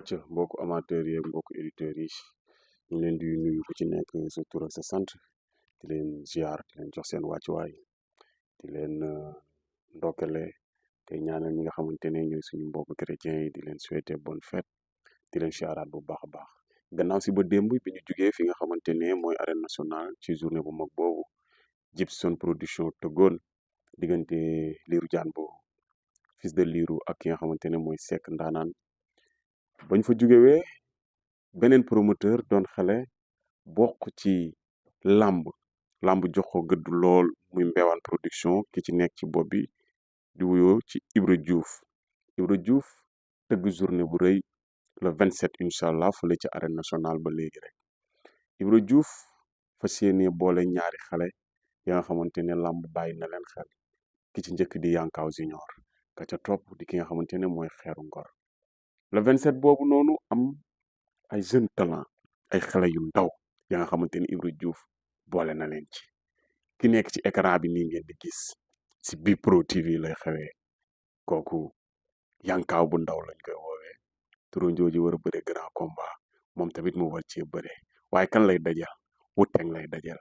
acca mbokku amateurs yi ak mbokku éditeurs yi ñu leen di nuyu ku ci nekk sa tur ak sa sant di leen ziar di leen jox seen wàccuwaay di leen ndokkale te ñaanal ñi nga xamante ne ñooy suñu mbokku chrétiens yi di leen souhaiter bonne fête di leen ziaraat bu baax a baax gannaaw si ba démb bi ñu jugee fi nga xamante ne mooy arène nationale ci journée bu mag boobu Jibson production tëggoon diggante Lirou Diane bu fils de Lirou ak ki nga xamante ne mooy Seck Ndaanaan bañ fa jugewee beneen promoteur doon xale bokk ci làmb jox ko gëdd lool muy Mbewaan production ki ci nekk ci bopp bi di wuyoo ci Ibra Diouf tëgg journée bu rëy le 27 incha allah fële ci arène nationale ba léegi rek Ibra Diouf fas yéene boole ñaari xale ya nga xamante ne làmb bàyyi na leen xel ki ci njëkk di Yankaaw Junior ka ca topp di ki nga xamante ne mooy Xeeru Ngor le 27 boobu noonu am ay jeune talent ay xale yu ndaw ya nga xamante ni Ibra Diouf boole na leen ci ki nekk ci écran bi nii ngeen di gis si Bprod Pro TV lay xewee kooku Yankaaw bu ndaw lañ koy woowee turandoo war a bëre grand combat moom tamit mu war cee bëre waaye kan lay dajal Wuteng lay dajal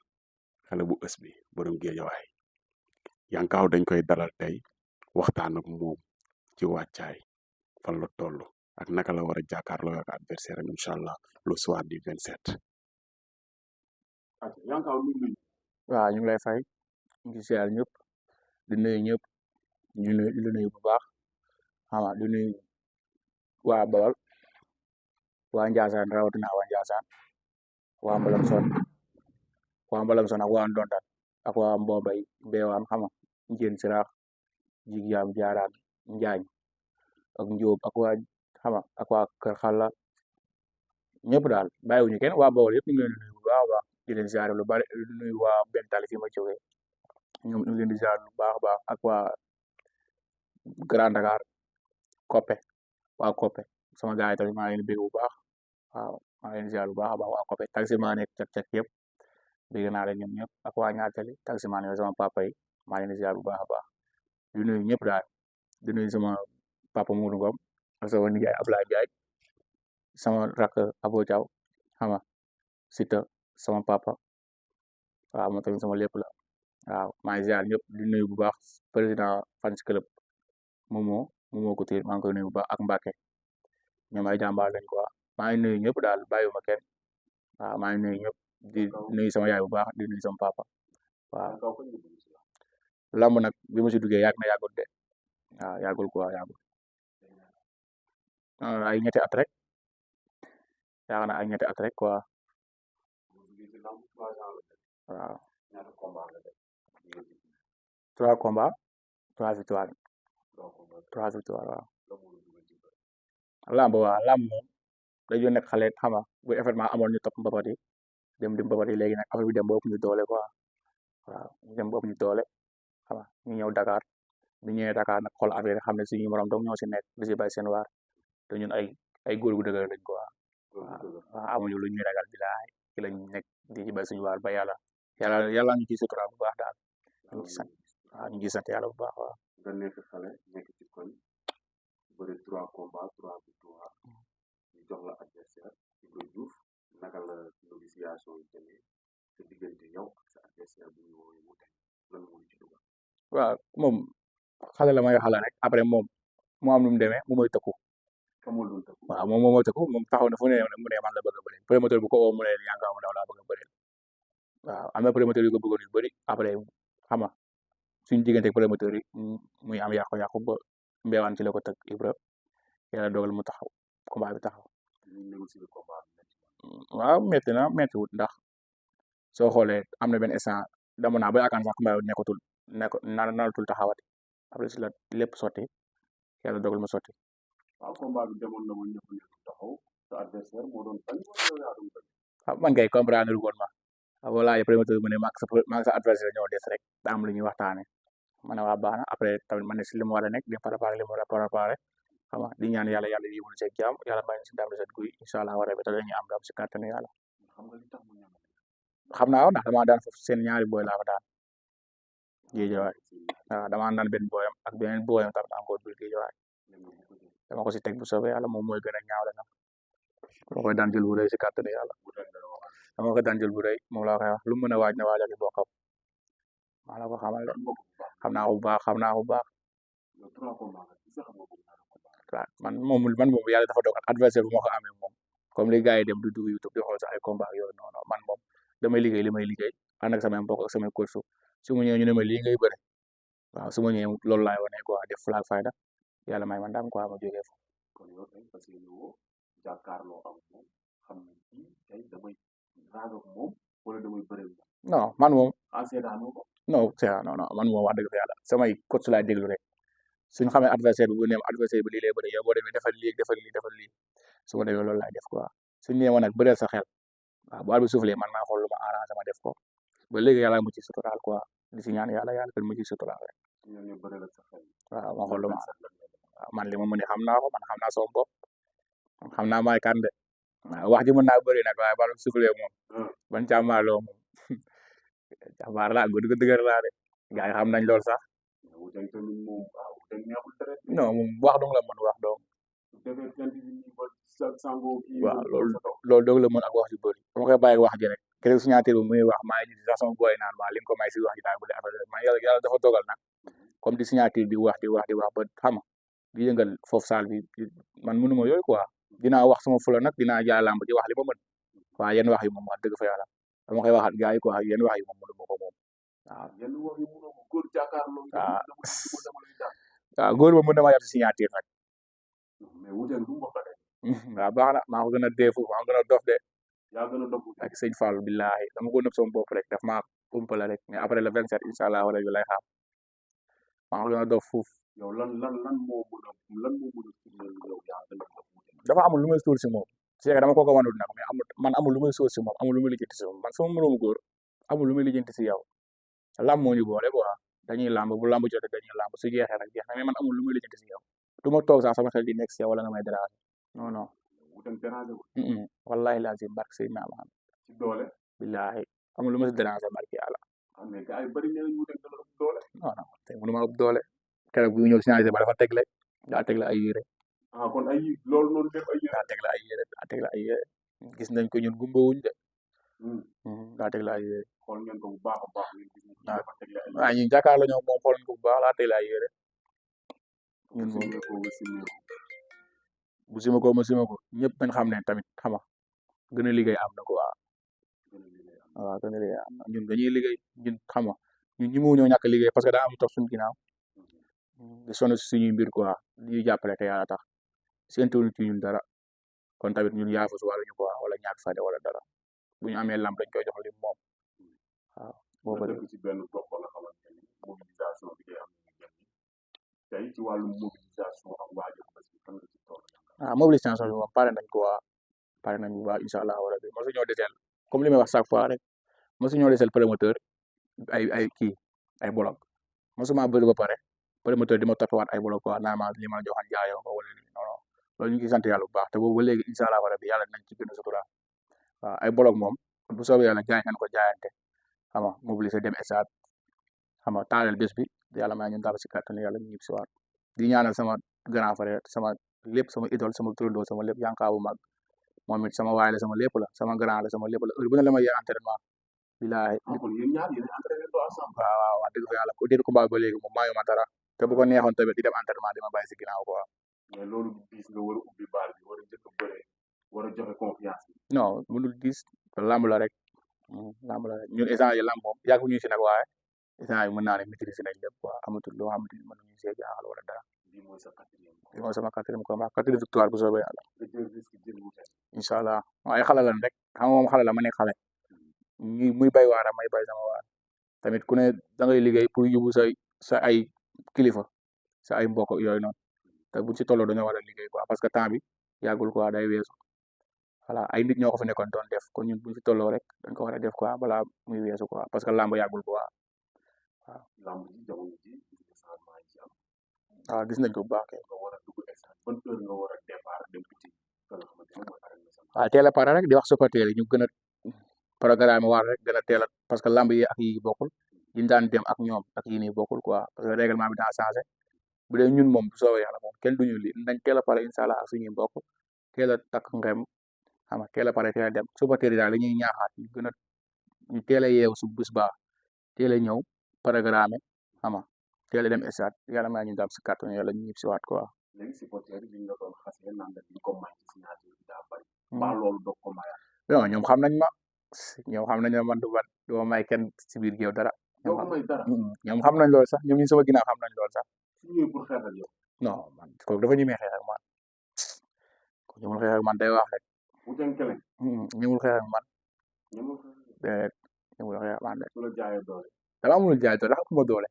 xale bu ës bi borom géejawaay Yankaaw dañ koy dalal tey waxtaan ak moom ci wàccaay fan la toll ak naka la war a jàkkaarloo ak adversaire am incha allah le soir du 27. Yankaaw waaw ñu ngi lay fay ñu ngi siyaar ñëpp di nuyu ñëpp di nuyu bu baax xam di nuyu waa Bawol waa Njaasaan rawatina waa Njaasaan waa Mbalam Son ak waa Ndondan ak waa Mbobay Mbewaan xam nga Njéen Siraax Jigyaam Jaaraan Njaañ ak Njóob ak waa xam ak waa Kër Xalla ñëpp daal bàyyiwuñu kenn waa Bawol yëpp ñu ngi leen di nuyu bu baax a baax di leen ziare lu bari di nuyu waa benn tali fi ma jógee ñoom ñu ngi leen di ziare lu baax a baax ak waa Grand Dakar Koppe waa Koppe sama gars yi tamit maa ngi leen di bégg bu baax waaw maa ngi leen di ziare bu baax a baax waa Koppe taximaan nekk cek yëpp bégg naa leen ñoom ñëpp ak waa ñaatali taximaan yooyu sama papa yi maa ngi leen di ziare bu baax a baax di nuyu ñëpp daal di nuyu sama papa Moudou Ngom ak sama nijaay Ablaye Ndiaye sama rakk Abo Thiaw xam nga Sita sama papa waaw moom tamit sama lépp la waaw maa ngi ziar ñëpp di nuyu bu baax président fans club Momo Couture maa ngi koy nuyu bu baax ak Mbacke ñoom ay jàmbaar lañ quoi maa ngi nuyu ñëpp daal bàyyiwuma kenn waaw maa ngi nuyu ñëpp di nuyu sama yaay bu baax di nuyu sama papa waaw lamb nag bi ma si duggee yàgg na yàggul de waaw yàggul quoi yàggul ay ñetti at rek yaakaar naa ay ñetti at rek quoi waaw 3 combats 3 victoires 3 victoires waaw lamb moom dañoo nekk xale xam nga bu événement amoon ñu topp mbapat yi dem di mbapat yi léegi nag affaire bi dem ba ëpp ñu doole quoi waaw ñu dem ba ëpp ñu doole xam nga ñu ñëw Dakar bi ñëwee Dakar nag xool affaire yi xam ne suñu morom donc ñoo si nekk di si bay seen waar te ñun ay góor gu dëgër lañ quoi waaw amuñu lu ñuy ragal bilaay ci lañ nekk di ci bay suñu waar ba yàlla ñu ciy sutura bu baax daal ñu ngi sant waaw ñu ngi sant yàlla bu baax waaw. nga nekk xale nekk ci koñ bëri 3 combats 3 victoires ñu jox la adversaire Ibra Diouf naka la négociation yi demee te diggante yow ak sa adversaire bu ñu woowee Wuteng lan moo ci dugal. waaw moom xale la may xale rek après moom mu am nu mu demee mu may tëkku. waaw moom mooy tëkku moom taxaw na fu ne mu ne man la bëgg a bëri promoteur bu ko woo mu ne Yankaaw mu laa bëgg a bëri waaw am na promoteur yu ko bëggoon yu bëri après xam nga suñu diggante promoteur yi muy am yàqu-yàqu ba Mbewaan ci la ko tëgg Ibra yàlla dogal mu taxaw combat bi taxaw waaw métti na méttiwut ndax soo xoolee am na benn instant dama naa ba yaakaar sax combat bi naratul taxawati après si la lépp sotti yàlla dogal mu sotti. waaw combat bi demoon na ma ñëpp taxaw sa adversaire moo doon bañ wala yaa doon bañ. man kay comprendre woon ma voilà promoteur mu ne maag sa adversaire ñoo des rek da am lu ñuy waxtaanee ma ne waa baax na après tamit ma ne si li mu war a nekk di préparé li mu war a préparé xam nga di ñaan yàlla yóbbul ci jàmm yàlla may na si ndam set guy incha allah war a te dañuy am ndam si kàttanu yàlla. xam naa ndax damaa daan foofu seen ñaari booy laa fa daan géejawaay waaw damaa daan benn booyam ak beneen booyam tamit encore biir géejawaay dama ko si teg bu soobee yàlla moom mooy gën a ñaaw la nag dama koy daan jël bu rëy si kàttanu yàlla dama koy daan jël bu rëy moom laa koy wax lu mu mën a waaj na waaj ak i bokkam maa la ko xamal de xam naa ko bu baax xam naa ko bu baax waaw man moom yàlla dafa dogal adversaire bu ma ko amee moom comme li gars yi dem du dugg YouTube di xool sax ay combat yooyu noonu man moom damay liggéey li may liggéey ànd ak samay mbokk ak samay coach su ma ñëwee ñu ne ma lii ngay bëre waaw su ma ñëwee loolu laay wane quoi def flag fayda yàlla may ma ndam quoi ma jógee fa kon yow tey parce que yow jàkkaarloo ak moom xam ne kii tey damay raaga ak moom wala damay bëre ak moom non man moom seetaanoo ko non man moom wax dëgg fa yàlla samay coach laay déglu rek suñu xamee adversaire bi bu neem adversaire bi lii lay bëre yow boo demee defal lii defal lii su ma demee loolu laay def quoi suñu nee ma nag bëreel sa xel waaw bu arbitre soufflé man maa xool lu ma arrangé ma def ko ba léegi yàlla mu ci suturaal quoi di si ñaan yàlla kan mu ci suturaal rek waaw ma xool lu ma waaw man li ma mën a xam naa ko man xam naa sama bopp xam naa maay kan de waaw wax ji mën naa bëri nag waaye balu soufflé moom ban càmmaaloo moom jàmbaar laa guddi ko dëgër laa de gars yi xam nañ lool sax non moom wax dong la mën wax dong waaw loolu doog la mën ak wax ju bëri dama koy bàyyi wax ji rek keroog signature bi muy wax maa ngi di sax sama boy naan maa li nga ko may si wax ji daal bu dee affaire man yàlla dafa dogal nag comme di signature di wax ba xam di yëngal foofu saal bi man mënuma yooyu quoi dinaa wax sama fula nag dinaa jaay lamb di wax li ma mën waaw yenn wax yi moom wax dëgg fa yàlla dama koy waxaat gars yi quoi yenn wax yi moom mënuma ko moom waaw góor ba mën na maa yàpp si signature nag waaw baax na maa ko gën a deefu maa ko gën a dof de ak sëñ Fall billahi dama ko nëb sama bopp rek daf maa umpale rek mais après le 27 incha allah wala yu lay xam maa ko gën a dof fuuf yow lan moo mën a yow yaa gën a dof dafa amul lu may suur si moom c'est que dama ko wanul nag mais man amul lu may suur si moom amul lu may lijjanti si moom man sama moroomu góor amul lu may lijjanti si yow lamb moo ñu boole quoi dañuy lamb bu lamb jotee dañuy lamb su jeexee nag jeex na mais man amul lu may lijjanti si yow du ma toog sax sama xel di nekk si yow wala nga may déranger non non wallahi lazim barke Seydina Muhammad ci doole billahi amul lu ma si déranger barke yàlla mais gars yi bari nañu wuute dana ëpp doole non tey mënu ma ëpp doole keroog bu ñëw signaler ba dafa tegle daa tegle ay yére kon ay loolu noonu def ay yére daa tegle ay yére daa tegle ay yére gis nañ ko ñun gumbawuñ de daa tegle ay yére xool ngeen ko bu baax a baax dafa tegle ay yére ñun jàkkaarloo ñoom moom xool nañ ko bu baax daa tegle ay yére ñun moom bu sima ko ma sima ko ñëpp nañ xam ne tamit xama gën a liggéey am na ko waaw gën a liggéey am na ñun dañuy liggéey ñun xama ñun ñi mu ñoo ñàkk liggéey parce que daa am toog suñu ginnaaw di sonn si suñuy mbir quoi di jàppale te yàlla tax séentuwuñu ci ñun dara kon tamit ñun yaafus wàlluñu quoi wala ñàkk fayda wala dara bu ñu amee lamb dañ koy jox lim moom waaw boobu dëgg ci benn gox ba nga xamante ni mobilisation bi day am tey ci wàllum mobilisation ak waajal bés bi fan nga ci toll mobilisation bi moom pare nañ ko waa pare nañ bu baax incha allah wala bi mosu ñoo deseel comme li may wax chaque fois rek mosu ñoo deseel promoteur ay kii ay bolok mosuma bëri ba pare promoteur di ma toppewaat ay bolok quoi naa ma li ma joxan jaayoo ko wala non non loolu ñu ngi sant yàlla bu baax te boobu ba léegi incha allah wala bi yàlla nañ ci gën a sutura waaw ay bolok moom bu soobee yàlla jaay ngeen ko jaayante xam nga mobiliser dem stade xam nga taaleel bés bi yàlla may ñu ndam si kàttanu yàlla ñu ñib si waat di ñaanal sama grand frère sama lépp sama idole sama turandoo sama lépp yankaabu mag moom it sama waay la sama lépp la sama grand la sama lépp la heure bu ne la may yee entraînement bilaay waaw wax dëgg fa yàlla ko dégg combat ba léegi moom maayu ma dara te bu ko neexoon tamit di dem entraînement di ma bàyyi si ginnaaw quoi mais loolu diis nga war a ubbi baal bi war a njëkk a bëre war a joxe confiance bi non mënul diis lamb la rek ñun instant yi lamb moom yàgg ñu si nag waaye instant yi mën naa ne maîtriser nañ lépp quoi amatul loo xamante ni mën nañu see jaaxal wala dara bii mooy sa quatrième lii mooy sama quatrième combat 4 victoire bu soobee yàlla incha allah ay xale lan rek xam nga moom xale la ma nekk xale muy bay waara may bay sama waar tamit ku ne da ngay liggéey pour yóbbu sa ay kilifa sa ay mbokk yooyu noonu te buñ ci tolloo dañoo war a liggéey quoi parce que temps bi yàggul quoi day weesu voilà ay nit ñoo ko fi nekkoon doon def kon ñun buñ ci tolloo rek dañ ko war a def quoi balaa muy weesu quoi parce que lamb yàggul quoi waaw. lamb ji jamono ji changement yi ci am. waaw gis nañ ko bu baax kay. nga war a dugg stade ban heure nga war a départ dem uti nga xamante ne mooy arène nationale. waaw teel a pare rek di wax supporter yi ñu gën a programme war rek gën a teel a parce que lamb yi ak yi bokkul yi ñu daan dem ak ñoom ak yi nii bokkul quoi parce que règlement bi daa changé bu dee ñun moom bu soobee yàlla moom kenn duñu li nañ teel a pare incha allah ak suñuy mbokk teel a takk ngem xam nga teel a pare teel a dem supporter yi daal la ñuy ñaaxaat ñu gën a ñu teel a yeewu su bés ba teel a ñëw programme xam nga teel a dem stade yàlla may ñu dam si kàttan yàlla ñu ñib si waat quoi. léegi supporter yi liñ la doon xasee naan la ñu ko may ci signature bi daa bari mbaa loolu doo ko mayaat non ñoom xam nañ ma ñoom xam nañ ne man du ma may kenn si biir géew dara doo ko may dara ñoom xam nañ loolu sax ñoom ñu sama ginnaaw xam nañ loolu sax su ñëwee pour xeex ak yow non man kooku dafa ñemee xeex ak man kooku ñemul xeex ak man day wax rek wuteen keleng ñemul xeex ak man ñemul xeex ak yow déedéet ñemul xeex ak man de su la jaayee doole dama mënul jaay doole ëpp ma doole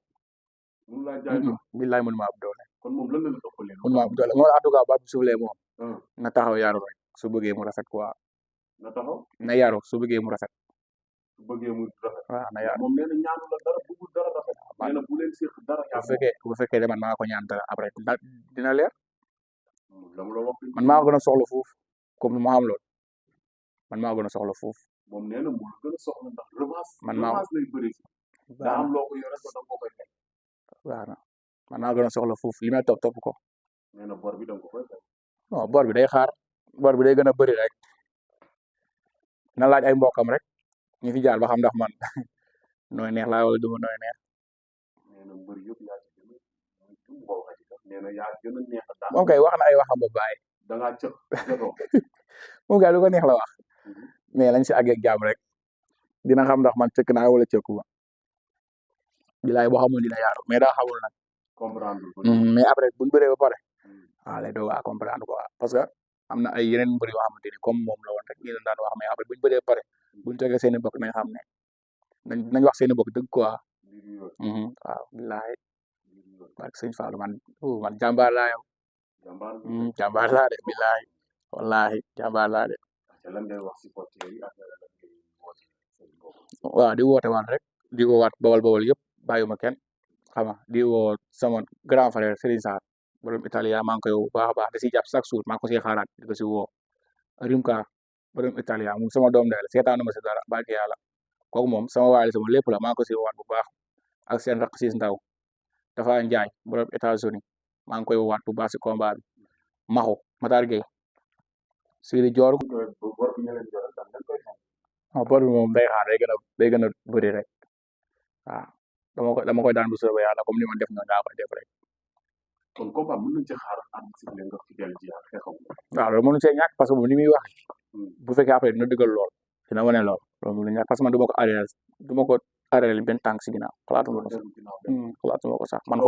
mun laa jaay doole billaay mënu ma ab doole kon moom lan la la ëppalee mënu ma ab doole moo en tout cas baat bu suuflee moom ah na taxaw yaru rek su bëggee mu rafet quoi na taxaw na yaru su bëggee mu rafet su bëggee mu rafet waaw na yaru moom nee na ñaanu la dara bëggul dara rafet nee na bu leen séq dara yaa bu fekkee de man maa ko ñaan dara après dina leer la mu la wax man maa ko gën a soxla foofu comme ma xam loolu man maa ko gën a soxla foofu moom nee na moo la gën a soxla ndax revanche man maa revanche lay bëri si daa am loo ko yore ko danga ko koy fay waaw na man maa gën a soxla foofu li may topp ko nee na bor bi danga ko koy fay non bor bi day xaar bor bi day gën a bëri rek na laaj ay mbokam rek ñu fi jaar ba xam ndax man nooy neex laa wala duma nooy neex nee na mbër yëpp yaa ci gën a mboo ka ci def nee na yaa gën a neex a daan moom kay wax na ay waxam ba bàyyi dangaa cëp jotoo moom kay lu ko neex la wax mais lañ si àggeeg jàmm rek dina xam ndax man cëkk naa wala cëkkuma bilaay boo xamul dina yaaru mais daa xamul nag comprendre mais après buñ bëree ba pare waaw lay doog a comprendre quoi parce que am na ay yeneen mbër yoo xamante ni comme moom la woon rek ñu leen daan wax mais après buñ bëree ba pare buñ tegee seeni bokk nañ xam ne nañ wax seeni bokk dëgg quoi waaw bilaay barke sëñ Fallou man jàmbaar laa yow jàmbaar laa de bilaay wallahi jàmbaar laa de lan ngay wax supporter yi ak lan ngay woote waaw di woote waat rek di woowaat bawal yëpp bàyyuma kenn xam nga di woo sama grand frère Serigne Sarr borom Italia maa ngi koy woo bu baax a baax da siy jàpp chaque jour maa ngi ko siy xaaraat di ko si woo Rimka borom Italia moom sama doom day la seetaanu ma si dara barke yàlla kooku moom sama waay sama lépp la maa ngi ko si woowaat bu baax ak seen rakk siis ndaw dafa njaay borom États-Unis maa ngi koy woowaat bu baax si combat bi Maxu Matar Gueye Sidi Dior bor bi ñu leen joxe dañ leen koy fay bor bi moom day xaar day gën a bëri rek waaw dama koy daan bu soobee yàlla comme ni ma def noonu daa koy def rek kon combat mën nañ ci xaar am si leen nga fidèle ji ak xeexam waaw loolu mënu see ñàkk parce que moom ni muy wax bu fekkee après dina dëggal lool dina wane lool loolu mënu ñàkk parce que man du ma ko arrêté benn tànk si ginnaaw xalaatuma ko sax man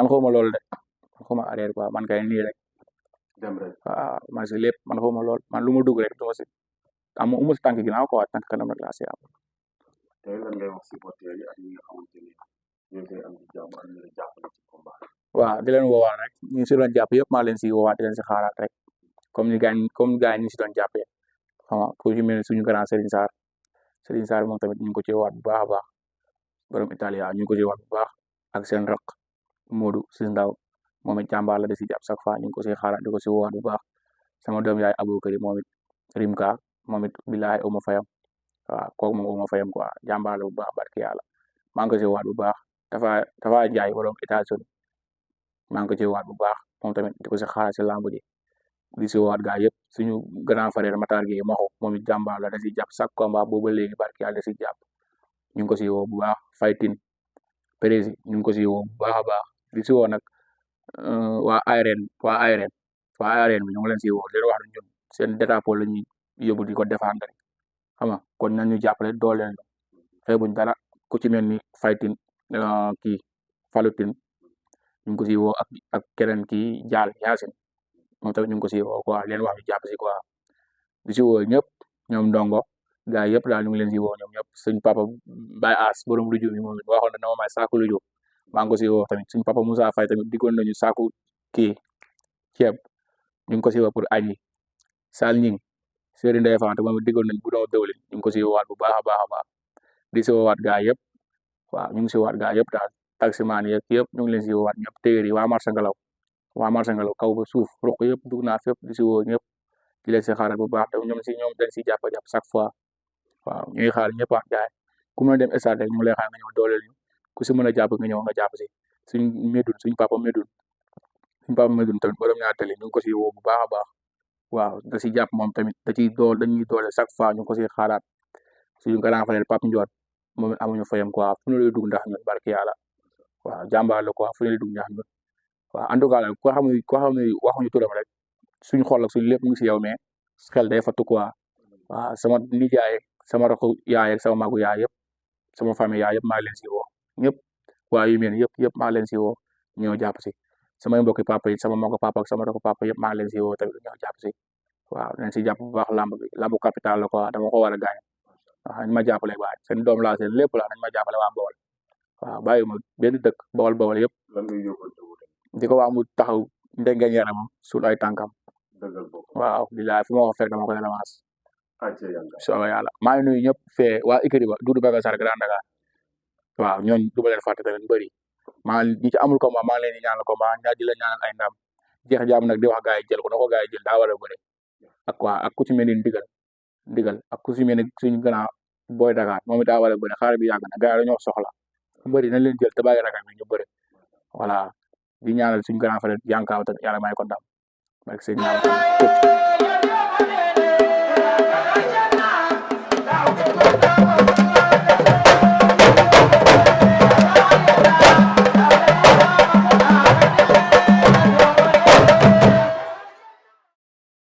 xawma loolu de man xawma arrêté quoi man kay nii rek dem rek waaw man si lépp man xawma lool man lu ma dugg rek duma si am uma si tànk ginnaaw quoi tànk kanam rek laa si am tey lan ngay wax supporter yi ak ñi nga xamante ni ñoo koy am di jàmm ak ñu jàppale ci combat waaw di leen woowaat rek ñu si doon jàpp yëpp maa leen si woowaat di leen si xaaraat rek comme gars yi ñu si doon jàppee xam nga ku ci mel ne suñu grand Serigne Sarr moom tamit ñu ngi ko ci waat bu baax a baax borom Italia ñu ngi ko ci waat bu baax ak seen raq Modou si ndaw moom it jàmbaar la da si jàpp chaque fois ñu ngi ko si xaaraat di ko si woowaat bu baax sama doom yaay Abou Kari moom it Rimka moom it billaay uma fayam waaw kooku moom uma fayam quoi jàmbaar la bu baax barki yàlla maa ngi ko si waat bu baax dafa jaay borom États-Unis maa ngi ko ci waat bu baax moom tamit di ko si xaaraat si lamb ji di si waat gaa yëpp suñu grand frère Matar Gueye Maxo moom it jàmbaar la da si jàpp chaque combat boobu léegi barki yàlla da si jàpp ñu ngi ko si woo bu baax Faytin prési ñu ngi ko si woo bu baax a baax di si woo nag waa ARN bi ñu ngi leen si woo di leen wax ne ñun seen drapeau la ñuy yóbbu di ko défendre xam nga kon nañu jàppale dooleel xeebuñ dara ku ci mel ni Faytin kii Falutin ñu ngi ko si woo ak keneen kii Jaal Yaasin moom tamit ñu ngi ko si woo quoi leen wax ñu jàpp si quoi di si woo ñëpp ñoom ndongo gaa yëpp daal ñu ngi leen si woo ñoom ñëpp suñ papa Baye As borom luju bi moom it waxoon na dama may saaku luju maa ngi ko si woo tamit suñ papa Moussa Faye tamit diggoon nañu saaku kii ceeb ñu ngi ko si woo pour añi Sal Ñing Serigne Ndeye Fante moom it diggoon nañ bu doon dëwlin ñu ngi ko si woowaat bu baax a baax a baax di si woowaat gaa yëpp waaw ñu ngi si woowaat gaa yëpp daal taximaan yeeg yëpp ñu ngi leen si woowaat ñëpp téer yi waa marché ngelaw kaw ba suuf ruq yëpp dugg naa fépp di si woo ñëpp di leen si xaaral bu baax te ñoom dañ si jàpp chaque fois waaw ñuy xaar ñëpp ak jaay ku mën a dem stade rek ñu ngi lay xaar nga ñëw dooleel ñu ku si mën a jàpp nga ñëw nga jàpp si suñ papa Médoune tamit borom ñaar tali ñu ngi ko si woo bu baax a baax waaw da si jàpp moom tamit dañuy doole chaque fois ñu ko si xaaraat suñu grand frère Pape Ndione moom it amuñu fayam quoi fu ne lay dugg ndax ñun barki yàlla waaw jàmbaar la quoi fu ne lay dugg ndax ñun waaw en tout cas nag koo xam ne waxuñu turam rek suñu xol ak suñu lépp mu ngi si yow mais xel day fattu quoi waaw sama nijaay ak sama rakku yaay ak sama magu yaay yëpp sama famille yaay yëpp maa ngi leen si woo ñëpp waa yu mel yëpp maa ngi leen si woo ñoo jàpp si samay mbokki papa yi sama mbokki papa ak sama rakku papa yëpp maa ngi leen si woo tamit ñoo jàpp si waaw nañ si jàpp bu baax lamb bi lambu capital la quoi dama ko war a gaañ waaw nañ ma jàppale waay seen doom laa seen lépp la nañ ma jàppale waa Bawol waaw bàyyi ma benn dëkk Bawol yëpp lan ngay yóbbante wu rek di ko wax mu taxaw ndengeñ yaramam suul ay tànkam dëggal boppam waaw bilaay fu ma ko fekk dama koy ramas acca yàlla soobee yàlla maa ngi nuyu ñëpp fee waa Ikri ba Doudou Baka Sarr Grand Dakar waaw ñooñ du ma leen fàtte tamit bëri ñi ci amul combat maa ngi leen di ñaanal combat ñaa di la ñaanal ay ndam jeex jaam nag di wax gaa yi jël ko na ko gaa yi jël daa war a bëre ak ku ci mel ni ndigal ak ku ci mel ni suñu gannaaw booy Dakar moom it daa war a bëre xaar bi yàgg na gaa yi dañoo soxla bëri nañ leen jël te bàyyi ragal bi ñu bëre voilà di ñaanal suñu grand frère Yankaaw tamit yàlla may ko ndam barke sëñ ñaan